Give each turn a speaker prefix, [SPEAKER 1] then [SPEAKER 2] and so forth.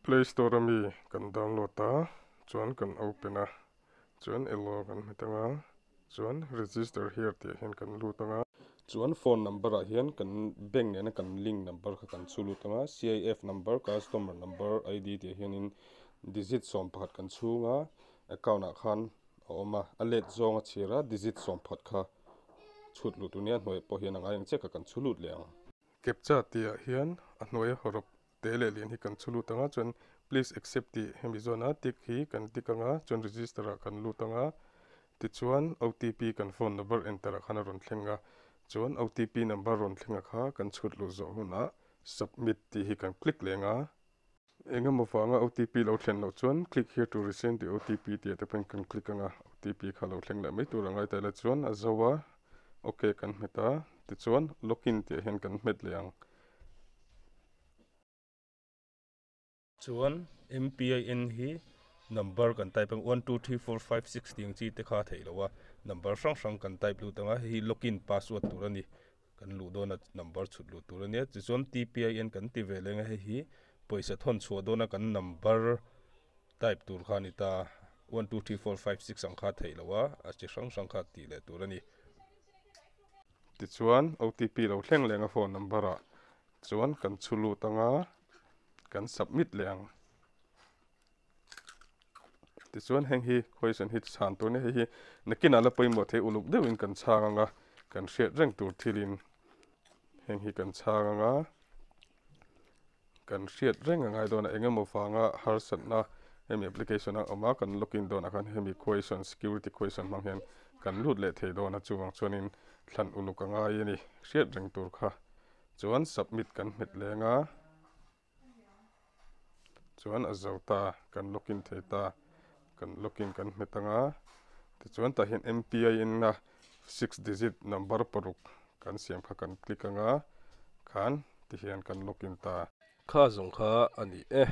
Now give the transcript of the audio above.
[SPEAKER 1] Play Store ami kan download a, chuan kan open a, chuan allow kan hmet anga, chuan register here tih ah hian kan lut anga. Chuan phone number ah hian kan bank nena kan link number kha kan chhu lut anga, CIF number, customer number, ID tih ah hianin digit 11 kan chhung a, account ah khan a awm a, a let zawng a chhir a, digit 11 kha chhut lut tur nia, a hnuaiah pawh hian a ngai ang chiah kha kan chhu lut leh ang. Captcha tih ah hian a hnuaia hawrawp te leh lian hi kan chhu lut ang a, chuan please accept tih hemi zawn a tick hi kan tick ang a, chuan register ah kan lut ang a, tichuan OTP kan phone number enter ah khan a rawn thleng a, chuan OTP number rawn thleng a kha kan chhut luh zawh hunah submit tih hi kan click leh ang a. Engemaw vanga OTP lo thlen loh chuan click here to resend the OTP tih ah te pawhin kan click ang a, OTP kha lo thleng leh mai tur a ngai ta ila chuan a zo a, ok kan hmet a, tichuan login tih ah hian kan hmet leh ang.
[SPEAKER 2] Chuan MPIN hi number kan type ang one two three four five six tih ang chi te kha a theih loh a, number hrang hrang kan type lut ang a, hei hi login password tur a ni. Kan luh dawn a number chhut luh tur a nia tichuan TPIN kan ti ve leng a hei hi pawisa thawn chhuah dawn a kan number type tur kha a ni ta 1 2 3 4 5 6 ang kha a theih loh a a chi hrang hrang kha tih leh tur a ni.
[SPEAKER 1] Tichuan OTP lo thleng leng a phone number ah chuan kan chhu lut ang a kan submit leh ang. Tichuan heng hi question hi chhan tur nia hei hi nakinah la pawimawh thei uluk deuhin kan chhang ang a kan hriat reng tur thilin heng hi kan chhang ang a kan hriat reng a ngai dawn a eng emaw vanga harsatna hemi application a awm a kan login dawnah khan hemi question security question hmang hian kan lut leh thei dawn a chuvang chuanin thlan uluk a ngai a ni hriat reng tur kha chuan submit kan hmet leng a. Chuan a zo ta, kan login thei ta, kan login kan hmet ang a, tichuan tah hian MPIN a six digit number paruk kan siam kha kan click ang a, khan tihian kan login ta.
[SPEAKER 2] Kha zawng kha a ni e.